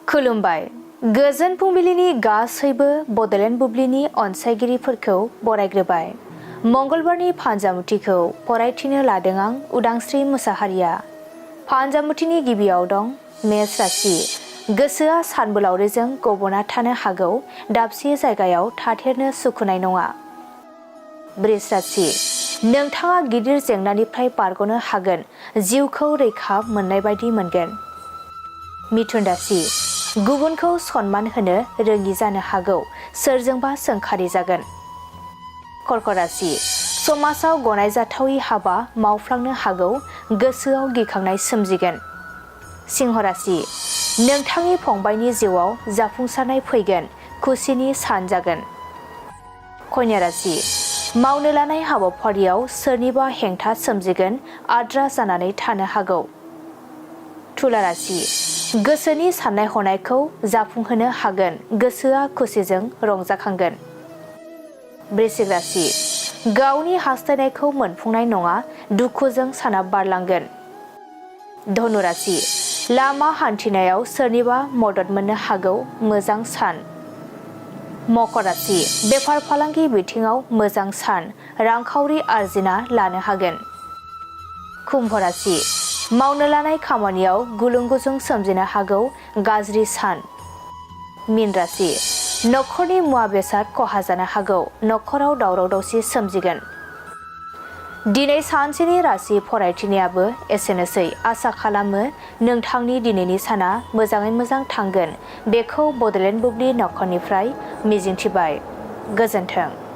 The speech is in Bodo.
खुलुमबाय गोजोन फुंबिलिनि गासैबो बडलेण्ड बुब्लिनि अनसायगिरिफोरखौ बरायग्रोबाय। मंगलबारनि फानजामुथिखौ फरायथिनो लादों आं उदांस्रि मुसाहारिया। फानजामुथिनि गिबियाव दं मेष राशि। गोसोआ सानबोलावरिजों गबना थानो हागौ, दाबसे जायगायाव थाथेरनो सुखुनाय नङा। वृष राशि। नोंथाङा गिदिर जेंनानिफ्राय बारग'नो हागोन, जिउखौ रैखा मोननाय बायदि मोनगोन। मिथुन राशि। गुबुनखौ सनमान होनो रोङि जानो हागौ, सोरजोंबा सोंखारि जागोन। कर्क राशि। समाजाव गनायजाथावै हाबा मावफ्लांनो हागौ, गोसोआव गिखांनाय सोमजिगोन। सिंह राशि। नोंथांनि फंबायनि जिउआव जाफुंसारनाय फैगोन, खुसिनि सान जागोन। कन्या राशि। मावनो लानाय हाबाफारियाव सोरनिबा हेंथा सोमजिगोन, आद्रा जानानै थानो हागौ। तुला राशि। गोसोनि साननाय हनायखौ जाफुंहोनो हागोन, गोसोआ खुसिजों रंजाखांगोन। वृश्चिक राशि। गावनि हास्थायनायखौ मोनफुंनाय नङा, दुखुजों साना बारलांगोन। धनु राशि। लामा हान्थिनायाव सोरनिबा मदद मोननो हागौ, मोजां सान। मकर राशि। बेफार फालांगि बिथिङाव मोजां सान, रांखावरि आरजिना लानो हागोन। कुम्भ राशि। मावनो लानाय खामानियाव गुलुं गुजुं सोमजिनो हागौ, गाज्रि सान। मीन राशि। नखरनि मुवा बेसाद खहा जानो हागौ, नखराव दावराव दावसि सोमजिगोन। दिनै सानसेनि राशि फरायथिनायाबो एसेनोसै। आसा खालामो नोंथांनि दिनैनि साना मोजाङै मोजां थांगोन, बेखौ बडलेण्ड बुब्लि नखरनिफ्राय मिजिंथिबाय। गोजोन्थों।